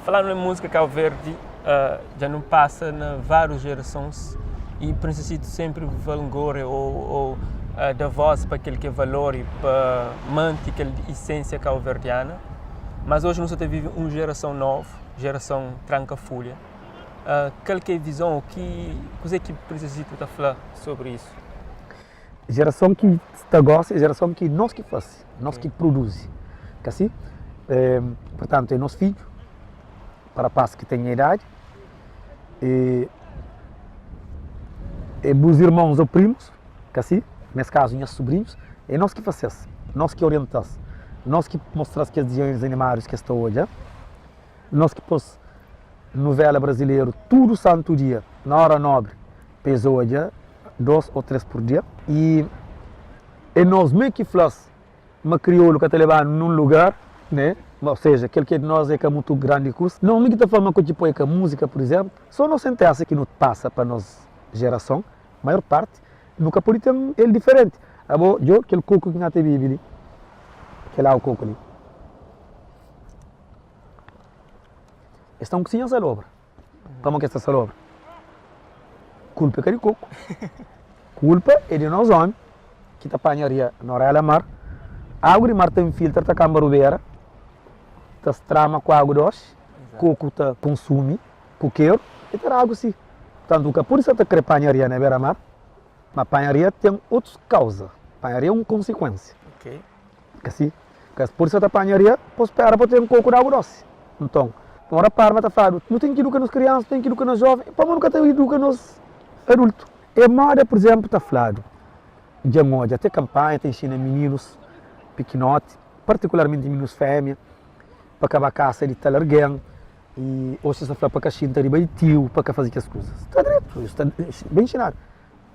Falando em música Cabo Verde, dja nu pasa na vários jerasons e Princesito sempre valngore ou da voz pa kel ki é valor e pa manti kel essência cabo-verdiana. Mas hoje nu sa ta vive um gerason novu, gerason tranka fulha. Kal ki é vizon ou ki kuzê ki Princesito ta fla sobre isso? Gerason ki sta gosi é gerason ki nos ki fase, nos ki produzi, ka si? Purtantu é nos fidju, pa rapaz ki ten nha idadi, e é bus irmons ou primus, ka si? Nes kazu nhas subrinhus, é nos ki fase-s, nos ki orienta-s, nos ki mostra-s kes dizenhus animadus ki es ta odja, nos ki pô-s nuvela brazileru tudu santu dia, na ora nobri, pa es odja dos ô tres pur dia. I é nos mê ki fla-s ma kriolu ka ta leba-nu nun lugar, né? Ou seja, kel ki é di nos é ka mutu grandi kusa. Nos mê ki ta fla ma kotxi-poi é ka múzika, pur izénplu. Sô nos senténsa ki nu pasa pa nos jerason, maior parti, nu ka pode ten el diferenti. Abo, djo, kel koku ki nha ta bebe li, kel agu koku li, es ta un kusinha salobra. Pamodi ki es ta salobra? Kulpa é ka di koku. Kulpa é di nos omi ki ta panha ria na orela mar. Agu di mar ta infiltra, ta kanba rubera, ta strama ku agu doxi, koku ta konsumi kukeru i ta da agu si. Purtantu, bu ka pode sa ta kre panha ria na bera mar, ma panha ria ten otus kauza. Panha ria é un konsikuensia. Ka si? Ka es pode sa ta panha ria pa spera pa ten koku di agu dosi. Nton, un rapar ma ta fladu, Nu ten ki iduka nos kriansa, nu ten ki iduka nos joven, pamodi nu ka ta iduka nos adultu? É moda, pur izénplu, ta fladu, Dja N odja te kanpanha ta inxina mininus pikinoti, partikularmenti mininus fémia, pa ka ba kasa di tal argen, i oxi es ta fla pa ka xinta riba di tiu, pa ka faze kes kuza. Sta dretu, sta ben inxinadu.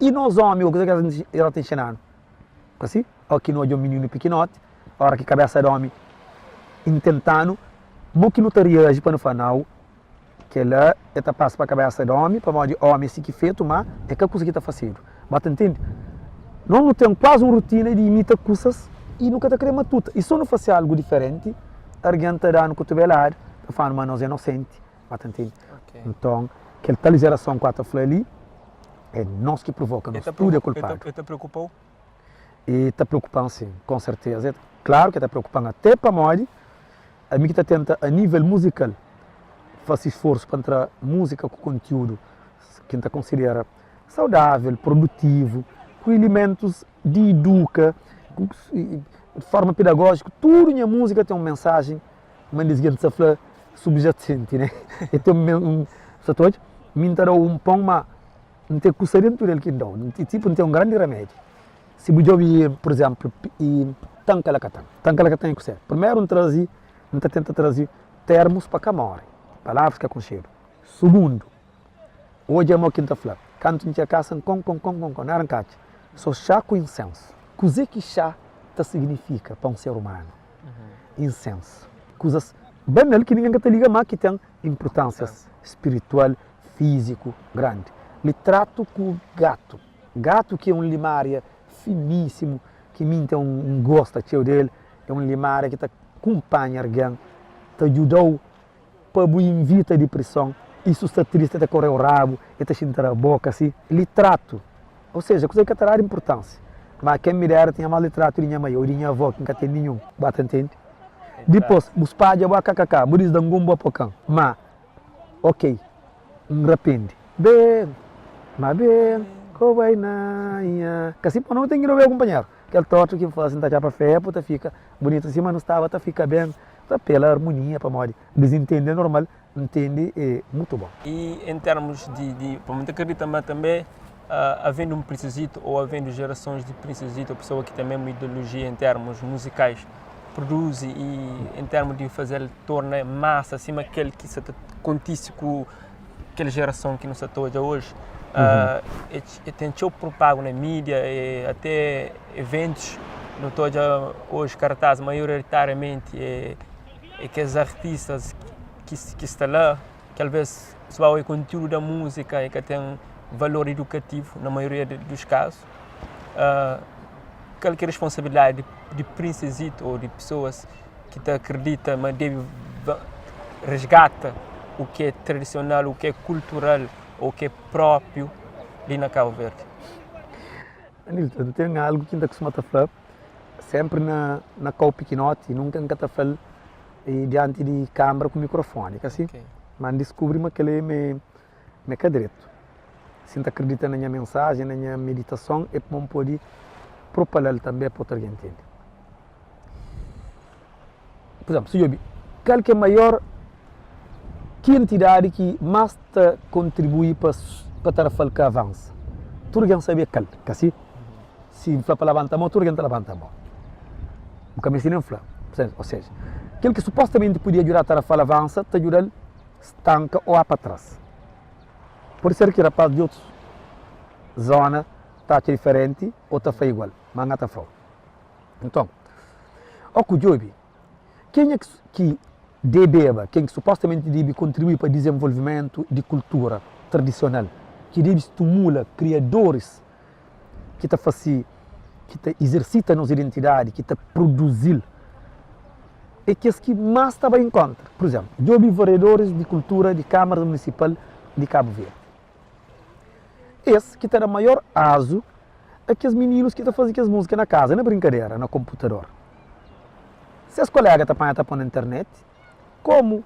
I nos omi, kuzê ki el ta inxinanu? Asi, ó ki nu odja un mininu pikinoti, ora ki kabesa di omi intenta-nu, mo ki nu ta riaji pa nu fla, Nau, kel-la e ta pasa pa kabesa di omi, pamodi omi é si ki fetu, má é ka kusa ki ta fasedu. Ba ta ntende? Nos nu ten kuazi un rutina di imita kusas i nu ka ta kre matuta. I so nu fase algu diferenti, argen ta da-nu kutubelada, ta fla-nu ma nos é nosenti. Ba ta ntende? Nton, kel tal jerason ku a ta fla li, É nos ki provoka, nos tudu é kulpadu. E ta preokupa-u? E ta preokupa-m sin, kon serteza. Klaru ki e ta preokupa-m, ate pamodi ami ki ta tenta a nivel muzikal fase sforsu pa N tra muzika ku kontiudu ki N ta konsidera saudavel, produtivu, ku ilimentus di iduka, di forma pedagojiku, tudu nha muzika ten un mensajen, ma di gentis ta fla subjasenti, ne? E ten un, sa ta odja? Mi N ta da-u un pon, ma N ten kusa dentu del ki N da-u. Tipu, N ten un grandi ramedi. Si bu djobe, pur izénplu, tankalakatan. Tankalakatan é kuzê? Primeru N traze, N ta tenta traze termus pa ka móre, palavras ka konxedu. Sugundu, odja mo ki N ta fla, kantu N txega kasa, N kon, kon, kon, kon, kon, nada N ka atxa, so xá ku insensu. Kuzê ki xá ta signifika pa un ser umanu? Insensu. Kuzas banal ki ningen ka ta liga, má ki ten inpurtánsia spiritual, fíziku grandi. Litratu ku gatu. Gatu ki é un limária finísimu, ki mi N ten un gosta txeu di el, é un limária ki ta kunpanha argen, ta djuda-u pa bu invita diprison i si bu sta tristi el ta koreu rabu, el ta xinta na boka si. Litratu, ou seja, kuza ki ka ta dadu inpurtansia. Ma ken mi dera tinha mas litratu di nha mai ou di nha avó ki N ka ten ninhun. Bu ta ntende? Dipos, bu spadja bu akakaka, bu dis da ngun bu apokan. Ma, ok, N rapende. Ben, ma ben, ko bai na nha. Ka si pa no ten ki no bai kunpanheru. Kel tortu ki N fase N ta txapa fepu ta fika bunitu sima nu staba ta fika ben. Ta pela armonia pamodi disintende é normal, ntende é mutu bon. I en termus di, di pamodi N ta kridita ma tanbe avendu un prinsezito ou avendu jerasons di prinsezito ou pesoa ki ten mesmu ideolojia en termus muzikais produzi i en termus di fazel torna masa sima kel ki sa ta kontise ku kel jerason ki nu sa ta odja oji e ten txeu propagu na mídia e ate eventus nu ta odja oji kartaz maioritariamenti é é kes artistas ki ki sta la ki alvês si ba oi kontiúdu da múzika e ka ten valor idukativu na maioria dos kazu kal ki é responsabilidadi di prinsezito ou di pesoas ki ta akredita ma debe. resgata o ki é tradisional, o ki é kultural, o ki é própriu li na Cabo Verde? Anilton, ten algu ki N ta kustuma ta fla senpri na na kau pikinoti, nunka N ka ta fla-l dianti di kanbra ku mikrofoni, ka si? Ma N diskubri ma kel-li ma é ka dretu. Si N ta kridita na nha mensajen, na nha meditason, é pamodi N pode propala-l tanbe pa otu algen ntende. Pur izénplu, si djobe kal ki é maior, ki entidadi ki más ta kontribui pa pa Tarrafal ka avansa? Tudu algen sabe é kal, ka si? Si N fla pa labanta mô, tudu algen ta labanta mô. Bu ka meste nen fla. Ô seja, kel ki supostamenti podia djuda Tarrafal avansa, ta djuda-l stanka ô a pa tras. Pode ser ki rapaz di otus zona ta atxa diferenti ô ta fla igual, má N ka ta fla-u. Nton, ó ku djobe, kenha ki debeba, ken ki supostamenti debe kontribui pa dizenvolvimentu di kultura tradisional, ki debe stumula kriadoris ki ta fase, ki ta izersita nos identidadi, ki ta produzi-l, é kes ki más ta bai en kóntra. Pur izénplu, djobe vereadoris di kultura di Kámara Munisipal di Kabu Verdi. Es ki ta da maior azu a kes mininus ki ta faze kes múzika na kaza, na brinkadera, na konputador. Ses koléga ta panha ta pô na internet, komu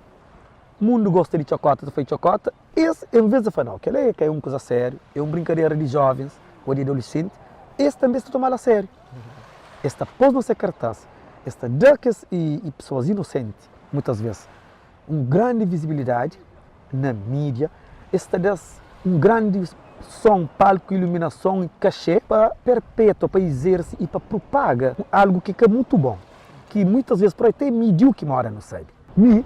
mundu gosta di txokóta, ta faze txokóta, es en vez di fla, nau, kel-la é ka é un kuza sériu, é un brinkadera di jóvens ô di adolesenti, es tanbê es ta toma-l asériu. Es ta pô-s na se kartás, es ta da kes i pesoas inosenti, muitas vês, un grandi vizibilidadi na mídia, es ta da-s un grandi son, palku, iluminason i kaxê pa perpétua, pa izerse i pa propaga algu ki ka mutu bon, ki muitas vês por até midiu ki móda nu sabe. Mi,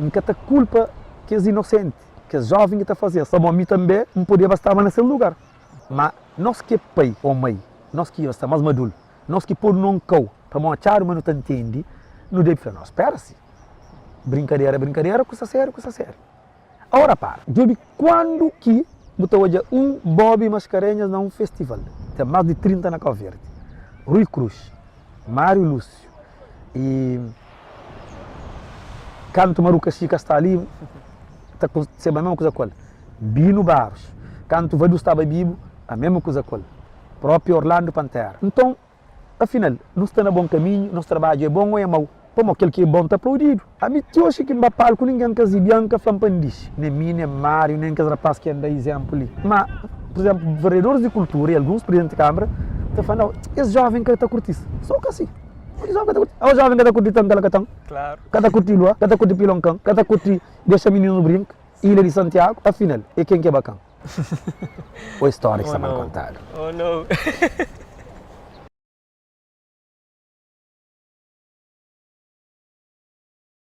N ka ta kulpa kes inosenti, kes jóven ki ta faze-s, pamodi mi tanbê N podeba staba na ses lugar. Má nos ki é pai ô mai, nos ki sta más maduru, nos ki podu na un kau pamodi atxadu ma nu ta ntende, nu debe fla, Nos, spera si. Brinkadera é brinkadera, kusa sériu é kusa sériu. Ora para, djobe kuandu ki bu ta odja un Bob Mascarenhas na un festival. Ten más di 30 na Kau Verdi. Rui Cruz, Mário Lúcio y kantu Maruka Xika sta li ta kontiseba mesma kuza ku el. Bino Barros, kantu Vadu staba bibu a mesma kuza ku el. Propi Orlando Pantera. Nton, Afinal, nu sta na bon kaminhu, nos trabadju é bon ô é mau? Pamodi kel ki é bon ta aplaudidu. Ami ti oxi ki N ba palku ningen ka zibia-m, ka fla-m pa N dixi. Nen mi, nen Máriu, nen kes rapás ki N da izénplu li. Má, pur izénplu, vereadoris di kultura i alguns prizidenti di kanbra ta fla, Nau, es jóven ka ta kurti-s. Sô ka si. Es jóven ka ta kurti. Aos jóven ka ta kurti tan kalakatan, ka ta kurti lua, ka ta kurti pilonkan, ka ta kurti dexa mininu brinka, Ilha di Santiagu. Afinal, é ken ki é bakan? Ô, é stória ki sta mal kontadu. Oh, no.